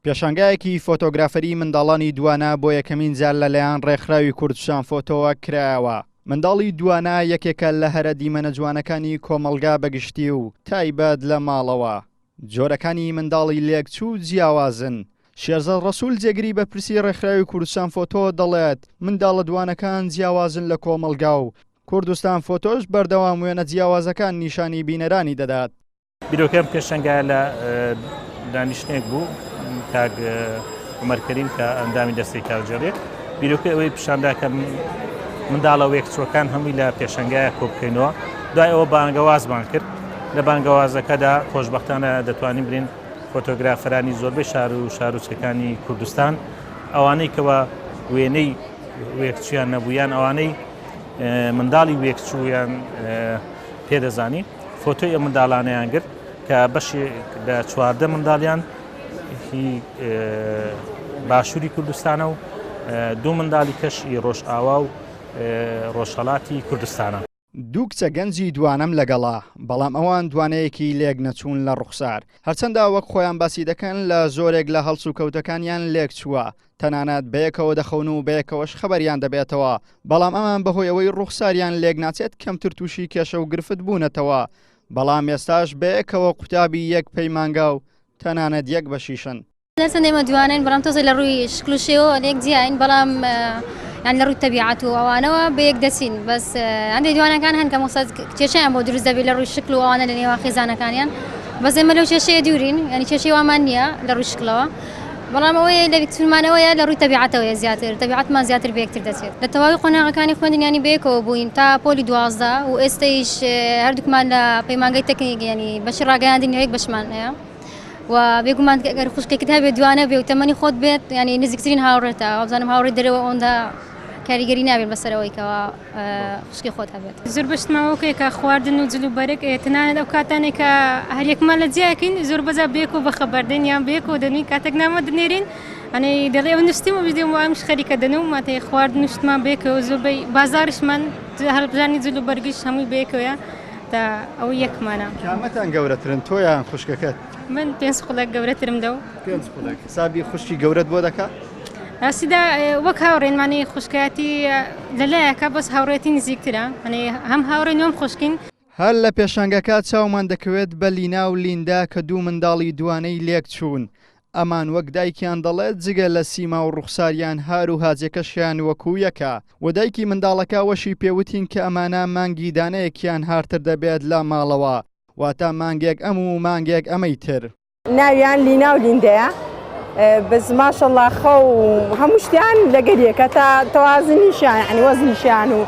پێشانگایەکی فۆتۆگرافەری منداڵانی دوانە بۆ یەکەمین جار لەلایەن ڕێکخراوی کوردستان فۆتۆوە کرایەوە. منداڵی دوانە یەکێکە لە هەرە دیمەنە جوانەکانی کۆمەڵگا بەگشتی و تایبەت لە ماڵەوە. جۆرەکانی منداڵی لێکچوو جیاوازن. شێرزاد ڕەسول جێگری بەرپرسی ڕێکخراوی کوردستان فۆتۆ دەڵێت، منداڵە دوانەکان جیاوازن لە کۆمەڵگا و کوردستان فۆتۆش بەردەوام وێنە جیاوازەکان نیشانی بینەرانی دەدات. بیرۆکەی ئەم پێشەنگایە لە دانیشتنێک بوو کاک عومەر کەریم کە ئەندامی دەستەی کارگێڕیە بیرۆکەی ئەوەی پیشاندا کە منداڵە وێکچووەکان هەمووی لە پێشەنگایە کۆ بکەینەوە دوای ئەوە بانگەوازمان کرد لە بانگەوازەکەدا خۆشببختانە دەتوانین برین فۆتۆگرافەرانی زۆربەی شار و شارۆچکەکانی کوردستان ئەوانەی کەەوە وێنەی وێکچیان نەبوو یان ئەوانەی منداڵی وێکچوویان پێدەزانی فۆتۆی ئەم منداڵانەیان گرت کە بەشی لە 14 منداڵیان هی باشووری کوردستانە و دوو منداڵی کەش ئی ڕۆژئاوا و ڕۆژهەڵاتی کوردستانە. دوو کچە گەنجی دوانەم لەگەڵە، بەڵام ئەوان دوانەیەکی لێک نەچوون لە ڕوخسار. هەرچەندە وەک خۆیان باسی دەکەن لە زۆرێک لە هەڵسوکەوتەکانیان لێک چووە، تەنانەت بەیەکەوە دەخەون و بەیەکەوەش خەبەریان دەبێتەوە، بەڵام ئەمان بەهۆی ئەوەی ڕوخساریان لێک ناچێت کەمتر تووشی کێشە و گرفت بوونەتەوە، بەڵام ئێستاش بەیەکەوە قوتابی یەک پەیمانگا و تەنانەت یەک بەشیشن. هەرچەندە ئێمە دوانەین بەڵام تۆزێ لە ڕووی شکل و شێوەوە لێک جیاین بەڵام یان لە ڕووی تەبیعەت و ئەوانەوە بەیەک دەچین بەس هەندێک دوانەکان هەن کە مەسەد کێشەیان بۆ دروست دەبێت لە ڕووی شکل و ئەوانە لە نێوان خێزانەکانیان بەس ئێمە لەو کێشەیە دوورین یعنی کێشەی وامان نییە لە ڕووی شکلەوە بەڵام ئەوەیە لە چونمانەوەیە لە ڕووی تەبیعەتەوەیە زیاتر تەبیعەتمان زیاتر بەیەکتر دەچێت لە تەواوی قۆناغەکانی خوێندن ینی بەیەکەوە بووین تا پۆلی 12 و ئێستەیش هەردووکمان لە پەیمانگەی تەکنیک ینی بەشی ڕاگەیاندن یەک بەشمان هەیە و بێگومان گەر خوشکێکت هەبێت دوانە بێ و تەمەنی خۆت بێت ینی نزیکترین هاوڕێتە وابزانم هاوڕێ دەرەوە ئەوەندە کاریگەری نابێت بەسەرەوەی کەوا خوشکی خۆت هەبێت. زۆر بەشتمان وەکێ کە خواردن و جل و بەرگ تەنانەت ئەو کاتانەی کە هەریەکمان لە جیاکەین زۆر بەجا بەیەکەوە بەخەبەر دێن یان بەیەکەوە دەنوین کاتێک نامە دەنێرین ئەنێ دەڵێ ئەو نووسیم و دێم و ئەمیش خەریکە دەنوم واتە خواردن و شتمان بەیەکەوە زۆربەی بازاڕیشمان هەڵبژاردنی جل و بەرگیش هەمووی بەیەکەوەیە تا ئەو یەکمانە. کامەتان گەورەترن تۆ یان خوشکەکەت؟ من پێنج خولەک گەورەترم لەو. پێنج خولەک حسابی خوشکی گەورەت بۆ دەکا؟ ڕاستیدا وەک هاوڕێن مانەی خوشکایەتی لەلایەکە بەس هاوڕێتی نزیکترە مانەی هەم هاوڕێن و هەم خوشکین. هەر لە پێشانگەکە چاومان دەکەوێت بە لینا و لیندا کە دوو منداڵی دوانەی لێک چوون، ئەمان وەک دایکیان دەڵێت جگە لە سیما و ڕوخساریان هار و هاجەکەشیان وەکو یەکە و دایکی منداڵەکە ئەوەشی پێوتین کە ئەمانە مانگی دانەیەکیان هارتر دەبێت لە ماڵەوە واتە مانگێک ئەم و مانگێک ئەمەی تر. ناویان لینا و لیندەیە بەس ماشەڵا خەو هەموو شتیان لەگەر یەکە تا تەوازنیشیان یعنی وەزنیشیان و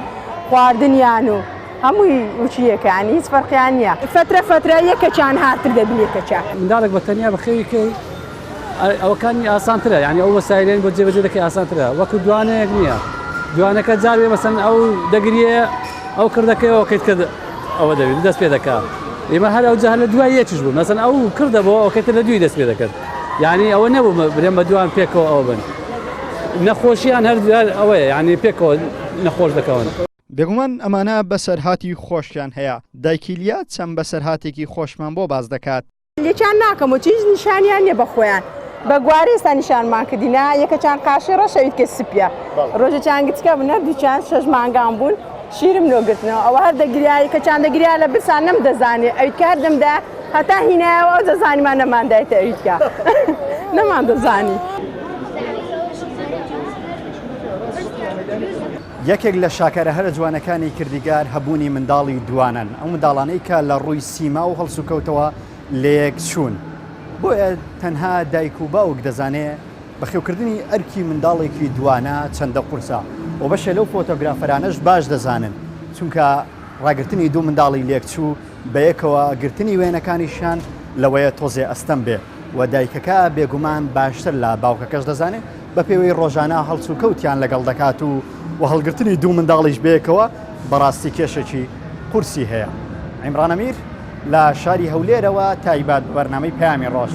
خواردنیان و هەمووی وچی یەکە یعنی هیچ فەرقیان نییە فترە فترە یەکەکیان هاتر دەبن یەکەکیان. منداڵێک بە تەنیا بەخێوی کەی ئەوەکانی ئاسانترە یعنی ئەو وەسایلێن بۆ جێبەجێ دەکەی ئاسانترە وەکو دوانەیەک نییە دوانەکە جارێ مەسەن ئەو دەگریێ ئەو کردەکەی ئەوکەیت کرد ئەوە دەبێت دەست پێ دەکا ئێمە هەر ئەو جار لە دوای یەکیش بوو مەسەن ئەو کردە بۆ ئەوکەی تر لە دوی دەست پێ دەکرد یعنی ئەوە نەبوو برێم بە دوان پێکەوە ئەوە بن نەخۆشیان هەر ئەوەیە یعنی پێکەوە نەخۆش دەکەون. بێگومان ئەمانە بەسەرهاتی خۆشیان هەیە، دایکی لیا چەند بەسەرهاتێکی خۆشمان بۆ باس دەکات. لێکیان ناکەم و هیچ نیشانیان نیە بە خۆیان بە گوارە ئێستا نیشانمان کردینە یەکەچان قاشی ڕەشە ئەویتکە سپیە ڕۆژێکیان گچکە بوون هەردووکیان شەش مانگان بوون شیرم لۆ گرتنەوە ئەوە هەر دەگریا یەکەچان دەگریا لە برسان نەمدەزانی ئەویتکە هەر دەمدا هەتا هینایەوە ئەو دەزانیمان نەماندایتە ئەویتکە نەماندەزانی. یەکێک لە شاکارە هەرە جوانەکانی کردیگار هەبوونی منداڵی دوانەن، ئەو منداڵانەی کە لە ڕووی سیما و هەڵسوکەوتەوە لەیەک چوون. بۆیە تەنها دایک و باوک دەزانێ بەخێوکردنی ئەرکی منداڵێکی دوانە چەندە قورسە و بەشێ لەو فۆتۆگرافەرانەش باش دەزانن چونکە ڕاگرتنی دوو منداڵی لێکچوو بەیەکەوە گرتنی وێنەکانیشیان لەوەیە تۆزێ ئەستەم بێ و دایکەکە بێگومان باشتر لە باوکەکەش دەزانێ بە پێوەی ڕۆژانە هەڵسوکەوتیان لەگەڵ دەکات و و هەڵگرتنی دوو منداڵیش بەیەکەوە بەڕاستی کێشێکی قورسی هەیە. عیمڕان ئەمیر لە شاری هەولێرەوە تایبەت بە بەرنامەی پەیامی ڕۆژ.